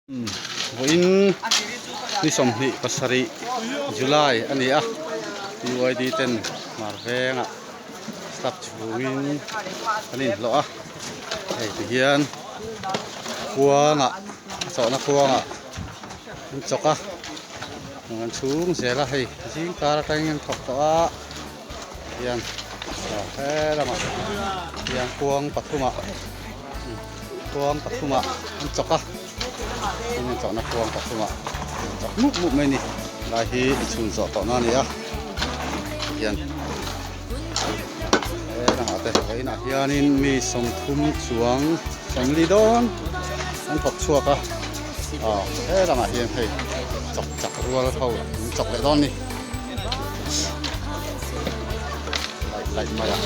Vawiin ni 27 July a ni a, UID ten hmar vengah slab chhungin an inhlawh a, hei ti hian kuangah a chawhna kuangah an chawk a, an chhung zel a hei zing kar atangin an thawk tawh a hian he lamah hian kuang pathumah. Kuang pathumah an chawk a, tin an chawhna kuang pathumah an chawk mup mup mai a ni. Helai hi chhun zawh tawhna a ni a, tihian he lamah te vawiinah hianin mi 30 chuang 40 dawn an thawk chhuak a, aw he lamah hian hei chawk chak rual ho an chawk leh dawn a ni. Laih laih mai a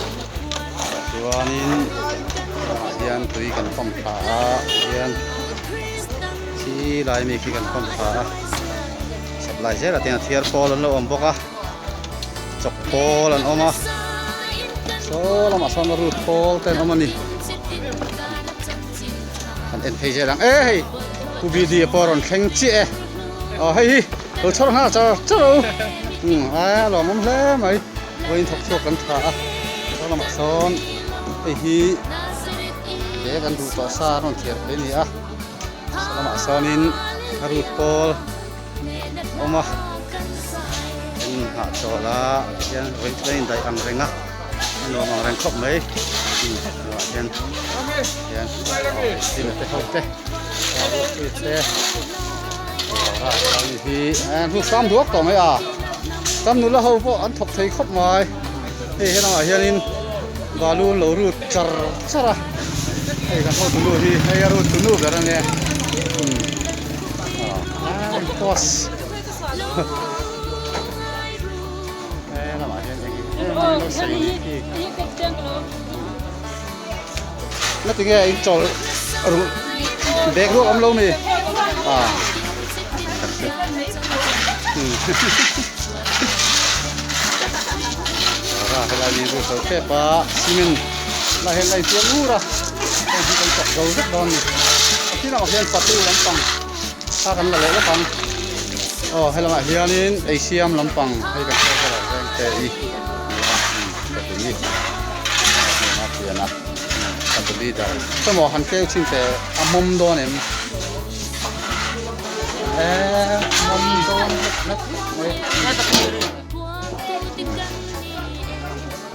chuanin tlangah hian tui kan pump thla a tihian khi lai mi khi kan pump thla a supply zel ah te hian thiar pawl an lo awm bawk a chawk pawl an awm a saw lamah sawn rut pawl te an awm a ni kan en phei zel ang e hei pu bd pawh a rawn thleng chiah e aw hei hi lo chhawr nghal char char o umm a lawmawm hle mai vawiin thawk chhuak kan tha a saw lamah sawn hei hi he kan duh tawh sa a rawn thiar phei a ni a saw lamah sawnin a rut pawl a awm a an inhah chawl a tihian vawiin chu a indaih ang reng a a nuam ang reng khawp mai ah hian hian thil te ho te te hi hnu sam duak tawh mai a tam nula ho pawh an thawk thei khawp mai hei helamah hianin balu an lo rut char char a hei kan hotu nu hi hei a rut tu nu ber ania ah boss helamah hian eng em em an lo sawi a nih hi na tinge in chawl ruh bag ruak awm lo mi ah ra helai ni ru so tep a cement la hian la infiam ngur a heng hi kan chawk zo vek dawn ni a khi lamah hian patu lampang kha kan la leh lawk ang aw helamah hianin ei siam lampang hei kan sawi vel ah hian te i ni a ni a pian a ka leader chumaw han keu chin teh a hmawm dawn em eee hmawm dawn hlek mai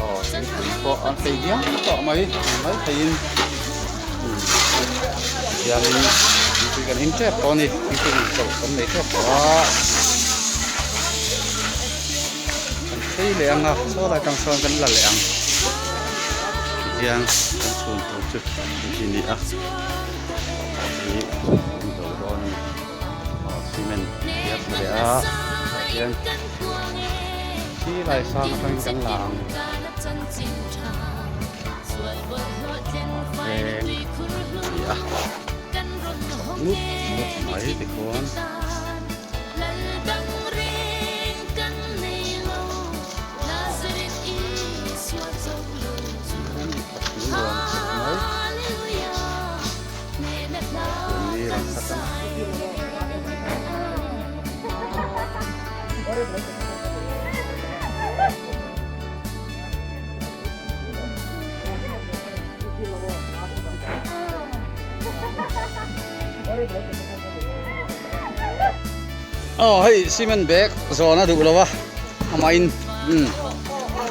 aw thingpui pawh an fei diam tawh mai mai theiin hianin thingpui kan in tep tawh a ni thingpui in chawlh kan nei tep tawh a. Kan phei leh ang a, saw lai tang sawn kan la leh ang. Tihian kan chhun tur chu hei hi a ni a, hei hi an zo dawn a ni. Aw cement a tha leh a, tah hian khi lai sang atangin kan la ang. Veng a ni a, mup mup mai tikhuan. Aw hei cement bag zawn a duh lo a amah in umm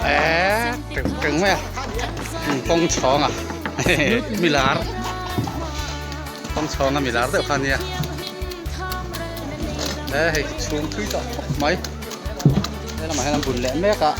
eee teuh teuh mai a umm kawng chhawng a milar kawng chhawng a milar deuh kha ania e hei chhung thui tawh khawp mai helamah hian an bun leh mek a.